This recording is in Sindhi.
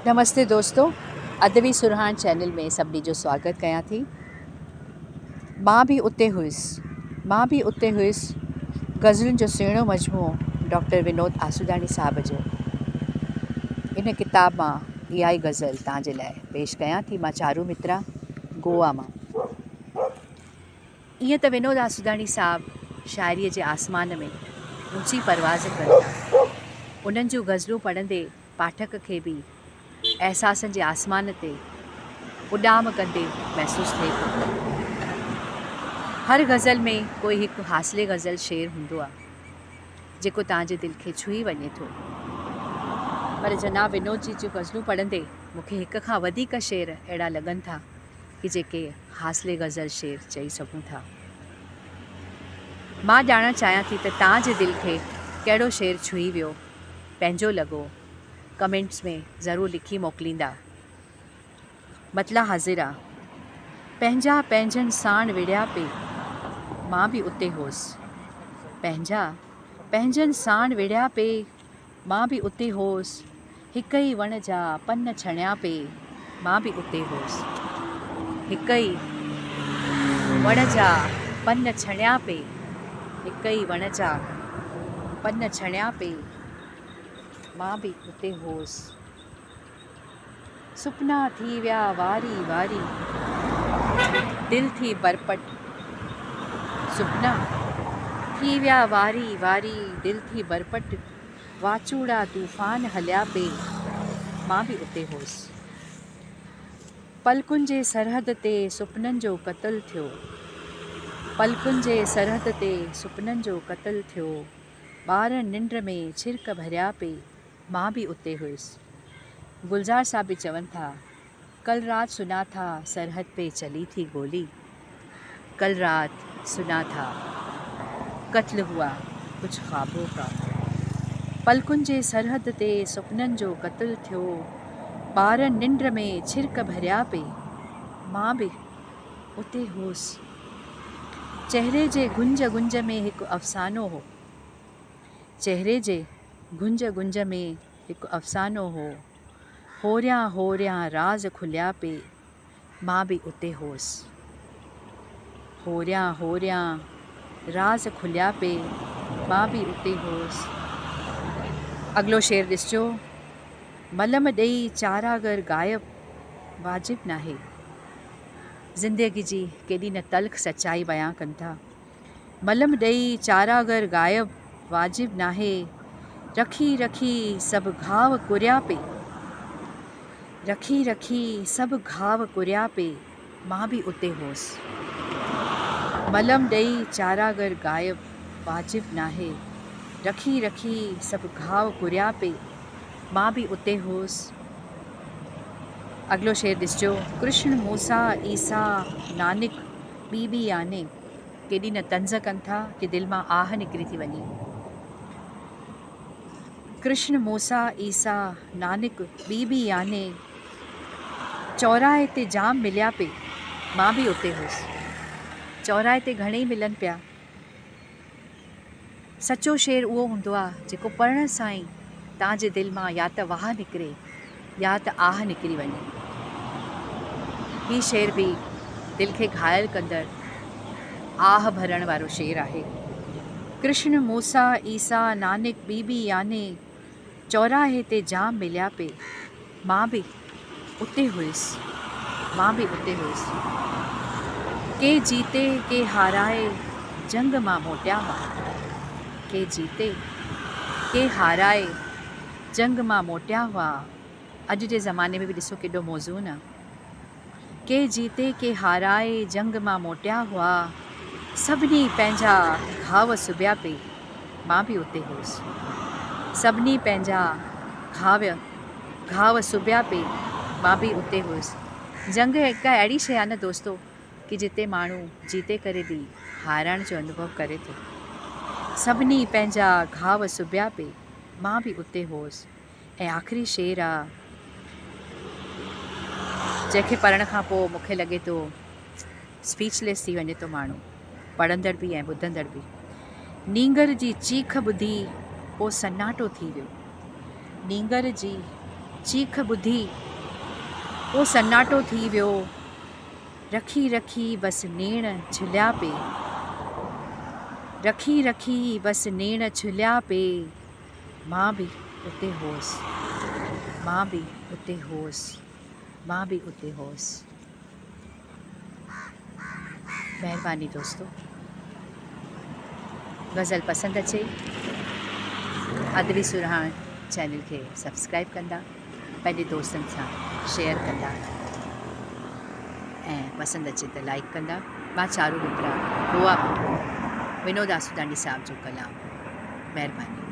نمستي دوستو ادبي سرهاڻ چينل ۾ سڀني جو سواگت ڪيان ٿي. مان به اتي هيس مان به اتي هيس غزلن جو سهڻو مجموعو ڊاڪٽر ونود آسوداڻي صاحب جو ان ڪتاب مان اها ئي غزل توهان جي لاء پيش ڪيان ٿي مان چارو مترا گوا مان. ائين ته ونود آسوداڻي صاحب شاعريء جي آسمان ۾ اوچي پرواز ڪن ٿا. انهن جون غزلون پڙهندي پاٺڪ کي به احساسن جي آسمان تي اڏام ڪندي محسوس ٿئي ٿو. هر غزل ۾ ڪوئي هڪ حاصل غزل شعر هوندو آ، جيڪو توهان جي دل کي ڇهي وڃي ٿو. پر جناب ونود جي جون غزلون پڙهندي مون کي هڪ کان وڌيڪ شعر اهڙا لڳن ٿا ڪي جيڪي حاصل غزل شعر چئي سگهون ٿا. مان ڄاڻڻ چاهيان ٿي ته توهان جي دل کي ڪهڙو شعر ڇهي ويو، پنهنجو لڳو، ڪمينٽس ۾ ضرور لکي موڪليندا. مطلع حاضر آ. پنهنجا پنهنجن ساڻ وڙهيا پي، مان به اتي هوس. پنهنجا پنهنجن ساڻ وڙهيا پي، مان به اتي هوس، هڪ ئي وڻ جا پن ڇڻيا پي، مان به اتي هوس. هڪ ئي وڻ جا پن ڇڻيا پي، هڪ ئي وڻ جا پن ڇڻيا پي، مان به اتي هوس. سپنا ٿي ويا واري واري، دل ٿي برپٽ. سپنا ٿي ويا واري واري، دل ٿي برپٽ. واچوڙا طوفان هليا پي، مان به اتي هوس. پلڪن جي سرحد تي سپنن جو قتل ٿيو. پلڪن جي سرحد تي سپنن جو قتل ٿيو. ٻارن ننڊ ۾ ڇرڪ ڀريا پي. مان به اتي هيس. گلزار صاحب به چون ٿا، ڪل رات سنا ٿا سرحد پي چلي ٿي گولي، ڪل رات سنا ٿا قتل هئا ڪجهه خوابون ڪا. پلڪن جي سرحد تي سپنن جو قتل ٿيو، ٻارن ننڊ ۾ ڇرڪ ڀريا پي، مان به اتي هوس. چهري جي گهنج گهنج ۾ هڪ افسانو هو. چهري جي گهنج گهنج ۾ هڪ افسانو هو. هوريان هوريان راز کليا پي، مان به اتي هوس. هوريان هوريان راز کليا پي، مان به اتي هوس. اڳلو شعر ڏسجو، ملم ڏئي چاراگر غائب واجب ناهي. زندگي جي ڪيڏي نه تلخ سچائي بيان ڪن ٿا. ملم ڏئي چاراگر غائب واجب ناهي، رکي رکي سڀ گهاو ڪريا پي. رکي رکي سڀ گهاو ڪريا پي، مان به اتي هوس. ملم ڏئي چاراگر غائب واجب ناهي، رکي رکي سڀ گهاو ڪريا پي، مان به اتي هوس. اڳلو شعر ڏسجو، ڪرشن موسيٰ عيسيٰ نانڪ ٻي ٻي آني. ڪيڏي نه طنز ڪن ٿا ڪي دل مان آهه نڪري ٿي وڃي. ڪرشن موسيٰ عيسيٰ نانڪ ٻي ٻي آني چوراهي تي جام مليا پي مان به اتي هيس. چوراهي تي گهڻيئي ملن پيا. سچو شعر اهو هوندو آ جيڪو پڙهڻ سان ئي توهان جي دل مان يا ته واهه نڪري يا ته آهه نڪري وڃي. هي شعر به دل کي گهايل ڪندڙ آهه ڀرڻ وارو شعر آهي. ڪرشن، موسيٰ، عيسيٰ، نانڪ، بي بي يعني چوراهي تي جام مليا پي. مان به اتي هيس. مان به اتي هيس. ڪي جيتي ڪي هارائي جنگ مان موٽيا هئا. ڪي جيتي ڪي هارائي جنگ مان موٽيا هئا. اڄ جي زماني ۾ به ڏسو ڪيڏو موزون آ. ڪي جيتي ڪي هارائي جنگ مان موٽيا هئا. سڀني پنهنجا گهاو سبيا پئي. مان به اتي هوس. سڀني پنهنجا گهاو گهاو سبيا پئي. مان به اتي هوس. جنگ هڪ اهڙي شيء آ نه دوستو ڪي جتي ماڻهو جيتي ڪري به هارائڻ جو انوڀو ڪري ٿو. سڀني پنهنجا گهاو سبيا پئي. مان به اتي هوس ۽ آخري شعر آ جنهن کي پڙهڻ کان پوء مون کي لڳي ٿو اسپيچ ليس ٿي وڃي ٿو ماڻهو پڙهندڙ به ۽ ٻڌندڙ به. نينگر جي چيخ ٻڌي پوء سناٽو ٿي ويو. نينگر جي چيخ ٻڌي پو سناٽو ٿي ويو. رکي رکي بس نيڻ جهليا پي. رکي رکي بس نيڻ جهليا پي. مان به اتي هوس. مان به اتي هوس. مان به اتي هوس. مهرباني دوستو غزل پسند اچي ادبي سرهاڻ چينل کي سبسڪرائب ڪندا پنهنجي دوستن سان شيئر ڪندا ۽ پسند اچي ته لائڪ ڪندا مان چارو مترا گوا مان ونود آسوداڻي صاحب جو ڪلام مهرباني.